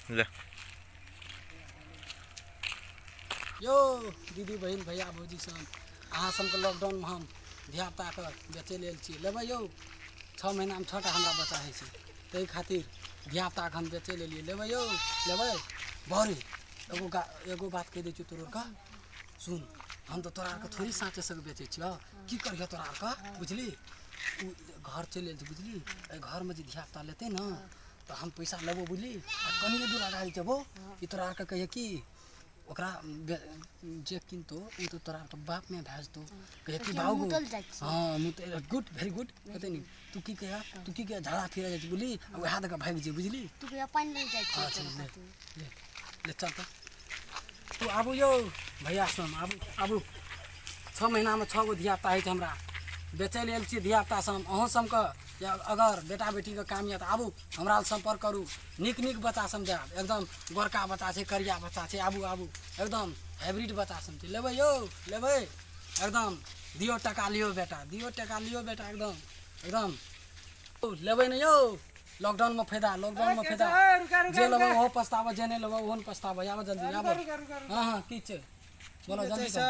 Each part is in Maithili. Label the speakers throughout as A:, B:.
A: ले।
B: यौ दीदी बहिन भैया भौजी सब, अहाँ सबके लॉकडाउनमे हम धियापुताके बेचै लेल छियै। लेबै यौ? 6 महीनामे 6टा हमरा बच्चा होइ छै, ताहि खातिर धियापुताके हम बेचै लेलियै। लेबै यौ? लेबै? बड़ी एगो गा एगो बात कहि दै छियौ तोरो आरके, सुन। हम तऽ तोरा आरके थोड़ी साँचे सबके बेचै छियौ। की करिह तोरा आरके, बुझली? ओ घर चलि आयल छै, बुझली? एहि घरमे जे धियापुता लेतै ने तऽ हम पैसा लेबो, बुझली? आ कनिए दूर अगाड़ी जेबो, ई तोरा आरके कहिए कि ओकरा जे किनतो ओ तऽ तोरा आरके बाप माय भए जेतौ। कहिए कि भाव
C: मुतल जाइ छी।
B: हँ, मुतै। गुड, वेरी गुड। कहतै नि तू की कहिया, तू की कहिया, झगड़ा फिरे जाइ छी, बुझली? आ उएह दऽ कऽ भागि जेबै, बुझली?
C: तू कहिया पानि लेल जाइ छी?
B: अच्छा, ले ले ले, चल तऽ। तू आबू यौ भैया सब, आबू आबू। 6 महीनामे 6 गो धियापुता होइ छै, हमरा बेचै लेल छियै धियापुता सब। अहूँ सबके या अगर बेटा बेटीके काम यऽ तऽ आबू, हमरा सम्पर्क करू। नीक नीक बच्चा सब देब, एकदम गोरका बच्चा छै, करिया बच्चा छै। आबू आबू, एकदम हाइब्रिड बच्चा सब छै। लेबै यौ? लेबै? एकदम दियौ टका लियौ बेटा, दियौ टका लियौ बेटा, एकदम एकदम लेबै ने यौ? लॉकडाउनमे फायदा, लॉकडाउनमे फायदा। जे लेबै ओहो पछताबऽ, जे नहि लेबै ओहो ने पछताबऽ। आबऽ जल्दी, आबऽ। हँ हँ, की छै? बोलो जल्दी करू।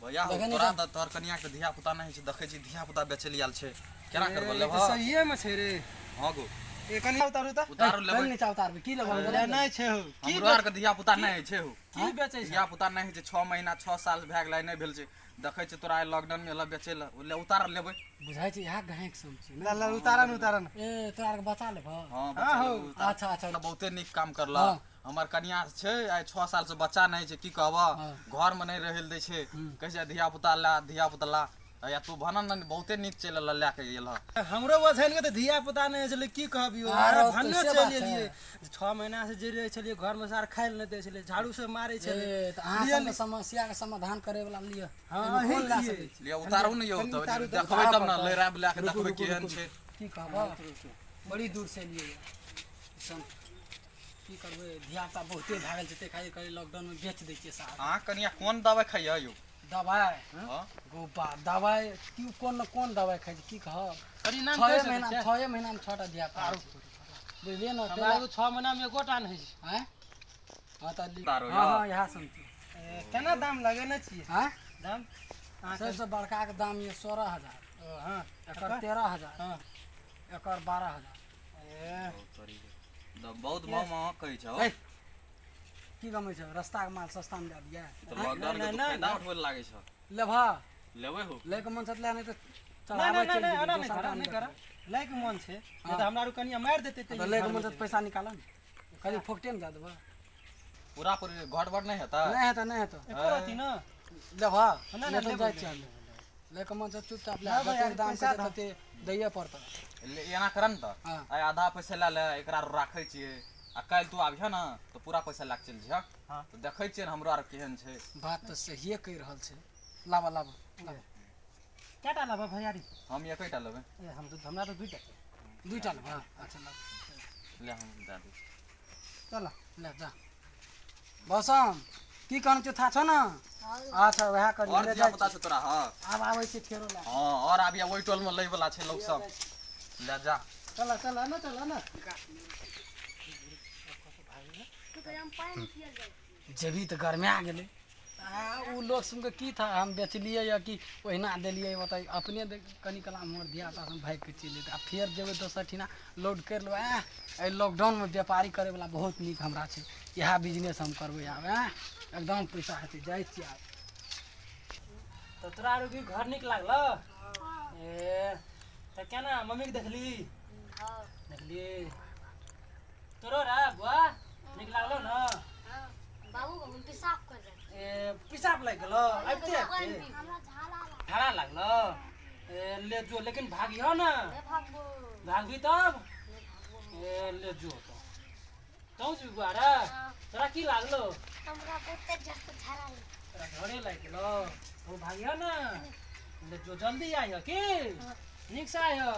A: भैया हो,
B: देखै नहि
A: तोरा
B: तऽ-
A: तऽ तोहर कनिया के धिया पुता नहि छै, देखै छी धिया पुता बेचै लेल आयल छै। केना करबै?
D: ए,
A: लेबह?
D: तऽ सहिए मे छै रे।
A: हँ गो।
D: ए, कनि उतारू तऽ।
A: उतारू,
B: कनि
A: लेबै।
B: नीचा उतारबै की लेबै?
D: ले, नहि छै हौ। की
A: हमरो आरके धिया पुता नहि होइ छै हौ।
D: की बेचै छै?
A: धिया पुता नहि होइ छै, 6 महीना 6 साल भए गेलै, नहि भेल छै। देखै छी तोरा लॉकडाउन मे एलऽ बेचै लए, ले उतार, लेबै।
B: बुझाइ छै इएह गायक सब छै ने।
D: ला ला, उतारन उतारन।
B: ए, तोरा आरके बचा लेबह?
A: हँ,
D: हँ
A: बच्चा
D: हौ।
A: लेबै, उतार।
B: अच्छा अच्छा।
A: बहुते नीक काम करलह।
B: हँ।
A: हमर कनिया छै, आइ 6 साल से बच्चा नहि छै, की कहबह।
B: हँ।
A: घर मे नहि रहै लए दै छै, कहै छै धिया पुता ला, धिया पुता ला। या तू भनन ने बहुते नीक चलि एलह, लए के एलह।
D: हमरो बझाइन के तऽ धिया पुता नहि छलै, की कहबियौ।
B: आरो
D: अरे
B: तऽ
D: भन्ने
B: से
D: चलि
B: बात छै।
D: एलियै। 6 महीना से जे रहै छलियै घरमे, सार खाइ लए नहि दै छलै, झाड़ू से मारै छलै।
B: ए, तऽ अहाँ सबके समस्याके समाधान करे वाला लिअ।
D: हँ,
B: एहिमे
D: अहीं
B: कोन लए
D: छियै।
B: सकै छी?
A: लिअ, उतारू ने यौ।
D: कनि
A: तऽ
D: उतारू तऽ।
A: देखबै तब ने,
B: उतारऽ
A: लए लए के
B: रुकू,
A: देखबै
B: रुकू,
A: केहन
B: रुकू।
A: छै।
B: की कहबह, बड़ी दूर से एलियै सब, की करबै? धियापुता बहुते भए गेल छै, ताहि खातिर कहलियै लॉकडाउनमे बेच दै छियै साहब।
A: अहाँ कनिया कोन दवाइ खाइए यौ?
B: दवाइ?
A: हँ।
B: गोबा दवाइ की, कोन ने कोन दवाइ खाइ छै, की कहब।
D: कनि नाम
B: छए
D: कहि सकै
B: महीना,
D: छियै?
B: 6 महीनामे 6टा धियापुता होइ छै, बुझलियै ने?
D: हमरा एगो 6 महीनामे एकोटा नहि होइ छै।
B: आँय? हँ तऽ
A: उतारू
B: हँ
A: यौ।
B: हँ, इएह समझियौ।
D: ए, केना दाम लगेने छियै?
B: आँय?
D: दाम अहाँके?
B: सबसँ बड़काके दाम यऽ 16,000।
D: ओ, हँ।
B: एकर 13,000।
D: हँ।
B: एकर 12,000।
D: ए,
A: बहुत महग महग कहै छौ।
B: ए, की गमै छै? रस्ताके माल सस्तामे दए दियै।
A: तऽ लॉकडाउन के
D: नहि,
A: तू
D: नहि,
A: फायदा
D: नहि।
A: उठबै लए लागै छौ।
B: लेबह?
A: लेबै हो।
B: लैके मन छै तऽ ले, नहि तऽ
D: नहि
B: चढ़ाबै
D: नहि
B: चलि
D: नहि,
B: जेबै,
D: एना नहि
B: दोसर
D: करऽ,
B: काम
D: नहि
B: देखबै।
D: करऽ। लैके मन छै, नहि तऽ हमरा आरु कनिया मारि देतै।
B: तऽ लैके मन छै तऽ पैसा निकालऽ ने, खाली फोकटे ने दए देबह।
A: पूरा पूरी घट बढ़ नहि हेतै?
B: नहि हेतै, नहि हेतै।
D: एको रति ने।
B: लेबह?
D: नहि,
B: नहि तऽ
D: लेबै,
B: जाइ छियै। लैके मन छै चुपचाप ले,
D: लेबै,
B: जतेक
D: यार,
B: दाम
D: पैसा
B: कहतै
D: दऽ।
B: तते दैये पड़तौ।
A: ले, एना कर ने तऽ।
B: हँ।
A: आइ आधा पैसा लए ले, एकरा राखै छियै आ काल्हि तू आबिह ने तऽ पूरा पैसा लए कऽ चलि जइह।
D: हँ।
A: तऽ देखै छियै ने हमरो आर केहन छै।
B: बात तऽ सहिए कहि रहल छै। लाबऽ लाबऽ लाबऽ।
D: कएटा लेबऽ भैयारी?
A: हम एकेटा लेबै।
D: ए, हम तऽ हमरा तऽ दुइटा छै।
B: दुइटा लेबह? अच्छा, लाबऽ।
A: ले, हम दए दै छी।
D: चल।
B: ले जा। बसम की कहने छियौ, था छौ ने? अच्छा, वएह करी।
A: आओर
B: ले
A: धिया
B: जाइ
A: पुता
B: छी।
A: छै तोरा? हँ।
B: आब आबै छी फेरो लए।
A: हँ, आओर आबिया, ओहि टोलमे लै वला छै लोक सब, ले जा।
D: चल चल ने, चल ने।
C: तू कहिया हम पानि पियल जाइ छी?
B: जेबही तऽ गरमाए गेलै। आ ओ लोक सुनि कऽ की था, हम बेचलियै या कि ओहिना देलियै ओतऽ अपने कनि कला हमर धियापुता सब भागि कऽ चलि जेतै। आ फेर जेबै दोसर ठिना लोड करि लेबै। आँय, एहि लॉकडाउनमे व्यापारी करैवला बहुत नीक हमरा छै, इएह बिजनेस हम करबै आब। आँय, एकदम पैसा हेतै। जाइ छियै आब।
D: तऽ तोरा आरु की घर नीक लागलो? ए, तऽ केना मम्मीके देखली?
C: हँ।
D: देखली? तोरो रे बुआ नीक लागलो ने?
C: हँ बाबू, हम पेशाब कर जाइ।
D: ए, पिसाब लागि गेलो? आबिते आबिते
C: हमरा झाला लाग।
D: झाड़ा लागलो? ए, ले जो, लेकिन भागिहो ने।
C: नहि भागबो।
D: भागबी तब?
C: नहि भागबो।
D: ए, ले जो। तो तू जी बुआ रे, तोरा की लागलो?
C: हमरा बहुते जास्त झाड़ा लाग।
D: तोरा झड़े लागि गेलो? ओ, भागिहो ने, ले जो, जल्दी आइह की, नीक से आइह।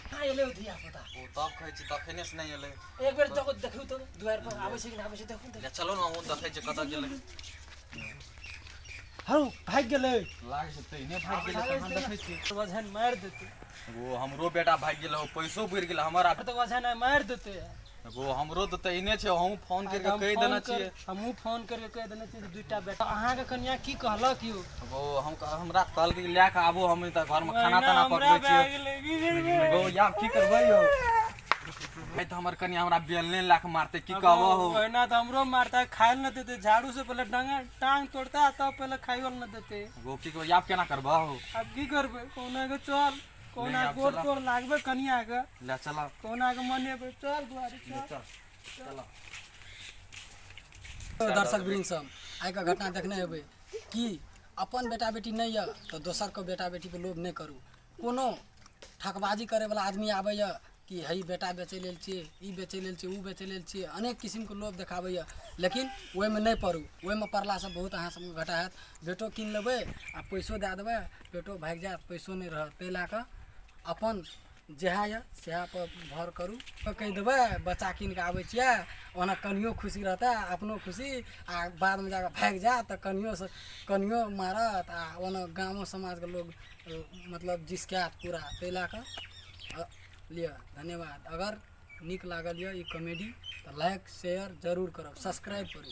D: कहाँ एलै ओ धिया पुता?
A: ओ तब कहै छी तखने से नहि एलै।
D: एक बेर देखो, देखू तऽ दुआरि पर आबै छै कि नहि आबै छै, देखू।
A: ले चलो ने, हमहूँ देखै छियै कतऽ गेलै।
D: हौ, भागि गेलै।
A: लागै छै तहिने भागि गेलै, कहाँ देखै छियै।
D: वजन मारि देतै।
A: गो हमरो बेटा भागि गेलै, पैसो बुड़ि गेलै हमर।
D: तऽ वजन आइ मारि देतै।
A: गो हमरो तऽ तहिने छै, हमहूँ फोन करि कऽ
D: हम
A: कहि
D: फोन
A: देने छियै।
D: हमहूँ फोन करि कऽ कहि देने छियै जे दूटा बेटा। अहाँके कनिया की कहलक यौ?
A: गो हम हमरा कहलकै कि लए कऽ आबू, हम तऽ घरमे खाना
D: ओहिना
A: ताना
D: हमरा
A: पकबै
D: भए
A: छियै।
D: गेलै, की करबै?
A: गो आब की करबै यौ? आइ तऽ हमर कनिया हमरा बेलने लए कऽ मारतै, की कहबो हो।
D: ओहिना तऽ हमरो मारता, खाय लए न देतै। झाड़ू से पहिले डंगा टांग तोड़ता, तब पहिले खाइयो लए न देतै।
A: गो की करबै आब, केना करबहो?
D: आब की करबै, कहुना के चल, कहुना
A: नहि, आब
D: गोड़
A: चलऽ।
D: तोड़ लागबै कनिया के।
A: ले चला।
D: कहुना के मनेबै, चल दुआरी चल।
A: चल चल।
B: दर्शक वृंद सब, आइके घटना देखने हेबै कि अपन बेटा बेटी नहि यऽ तऽ दोसरके बेटा बेटीके लोभ नहि करू। कोनो ठकबाजी करैवला आदमी आबैए कि हइ बेटा बेचै लेल छियै, ई बेचै लेल छियै, ओ बेचै लेल छियै, अनेक किसिमके लोभ देखाबैए, लेकिन ओहिमे नहि पड़ू। ओहिमे पड़लासँ बहुत अहाँ सबके घाटा हैत। बेटो कीन लेबै आ पैसो दए देबै, बेटो भागि जायत, पैसो नहि रहत। ताहि लए कऽ अपन जएह यऽ सएह पर भर करू। कहि देबै बच्चा कीन कऽ आबै छियै, ओना कनियो खुशी रहतै, अपनो खुशी, आ बादमे जाकऽ भागि जायत तऽ कनियोसँ कनियो मारत आ ओना गामो समाजके लोग मतलब जिसकायत पूरा। ताहि लए कऽ लिअ, धन्यवाद। अगर नीक लागल यऽ ई कॉमेडी तऽ लाइक शेयर जरूर करब, सब्सक्राइब करू।